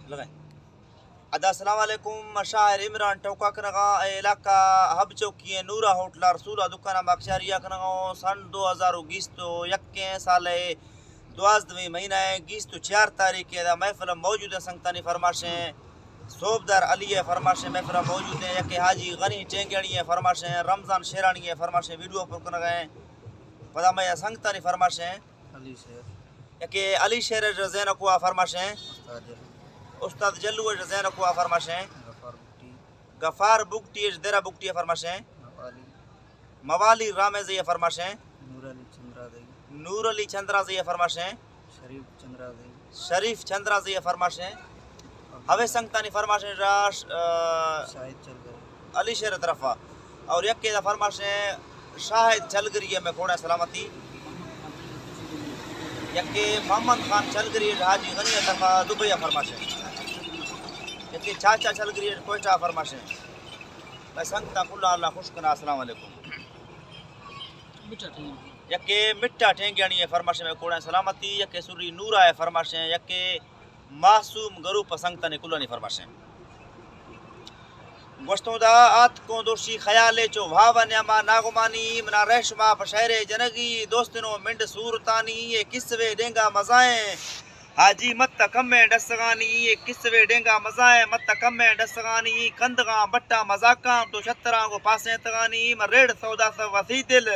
لگائیں۔ ادا السلام علیکم، شاعر عمران ٹوکا کنغا، اے علاقہ حب چوکی ایں، نورا ہوٹل ءَ، رسول ءِ دکان ءَ ما کچاری ءَ کنغا اوں۔ سن دو ہزار و گیست و یک ایں، سال ءِ دوازدہویں مہینہ ایں، گیست و چار تاریخ ایں۔ ادا محفل ءَ موجود ایں، سنگتانی فرمائش ایں، صوبدار علی ءِ فرمائش ایں، محفل ءَ موجود ایں، یکے حاجی غنی ٹینگیانی ءِ فرمائش ایں، رمضان شیرانی ءِ فرمائش ایں، ویڈیو پر کنغا ایں۔ پدا مئے سنگتانی فرمائش ایں۔ علی شیر۔ یکے علی شیر ءِ زینکو ءِ فرمائش ایں۔ استاد جلو۔ استاد جلو ءِ زینکو ءِ فرمائش ایں۔ غفار بگٹی۔ غفار بگٹی ءِ، دیرہ بگٹی ءِ فرمائش ایں۔ موالی۔ موالی رامزئی ءِ فرمائش ایں۔ نور علی چندرازئی۔ نور علی چندرازئی ءِ فرمائش ایں۔ شریف چندرازئی۔ شریف چندرازئی ءِ فرمائش ایں۔ ہوے سنگتانی فرمائش ایں راش، آ، شاہد چلگری۔ علی شیر ءِ طرف ءَ۔ اور یکے دا فرمائش ایں شاہد چلگری ءِ، مئے کوڑا سلامتی۔ یکے محمد خان چلگری ءِ، حاجی غنی ءِ طرف ءَ، دبئی ءَ فرمائش ایں۔ یکے چاچا چلگری ءِ، کوئٹہ ءَ فرمائش ایں۔ مئے سنگتاں کلاں اللہ خوش کنا، السلام علیکم۔ یکے مٹھا ٹینگیانی ءِ فرمائش ایں، مئے کوڑا سلامتی۔ یکے سری نورا ءِ فرمائش ایں، یکے معصوم گروپ ءِ سنگتانی کلانی فرمائش ایں۔ گوشتوں دا آتکوں دوشی خیالے چو واو ءِ نیاما ناگمانی، منا رہشما پہ شہرے جنگی، دوستنو منڈ صورتانی، اے قصوے ڈینگا مزائیں، حاجی مت کمیں ڈسغانی، اے قصوے ڈینگا مزائیں، مت کمیں ڈسغانی، کندغاں بٹاں مزاکاں، تو شتراں گو پاسیں تغانی، من ریڑ سودا سو وسی دل،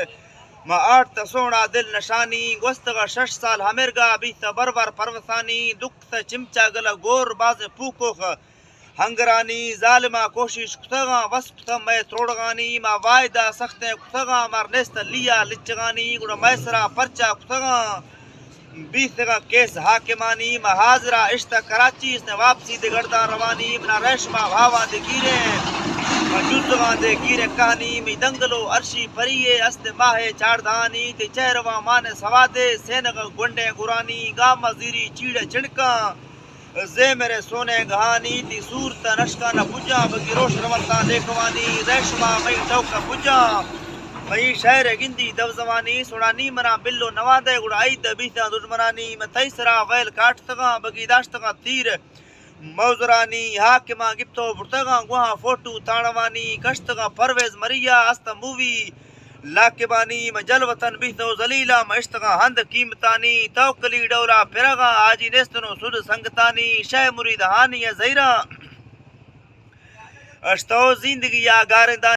ما آرت سوہنا دل نشانی، گوستغ شش سال ہمرگا بیت برور پروسانی، دکھ سہ چمچا گلہ گور بازیں پوکوخ ہنگرانی، ظالما کوشش کتغاں وس کتہ مئے تروڑغانی، ما وائدہ سختیں کتغاں مر نیست لیا لچغانی، گڑا مئے سرا پرچا کتغاں بیتغاں کیس حاکمانی، ما حاضرا اشتہ کراچی است واپسی دے گڑدان روانی، منا رہشما بھاواں دے گیریں، ما جزغاں دے گیریں کہانی، می دنگلو عرشی پریے است ماہ چاردھانی، تے چہرواں مان سوادے سینغ گونڈیں گرانی، گام زیری چیڑ چنکاں زیمر سونے گہانی، تی سورت نشکان پجاں بگی روش رونتاں لیکوانی، رہشما مئی ٹوک پجاں مئی شہر گندی دوزوانی، سڑانی منا بلو نواندے گڑا عید بیتاں دشمنانی، من تئی سرا ویل کاٹتغاں بگی داشتغاں تیر موزرانی، حاکماں گپتو برتغاں گوہاں فوٹو تانوانی، کشتغاں پرویز مریا است مووی لاکبانی، من جل وطن بیتو ذلیلا، من اشتغاں ہند قیمتانی، توکلی ڈولا پرغاں حاجی نیستنو سد سنگتانی، شہ مرید ہانی زہیراں اشتو زندگی یا گارندانی۔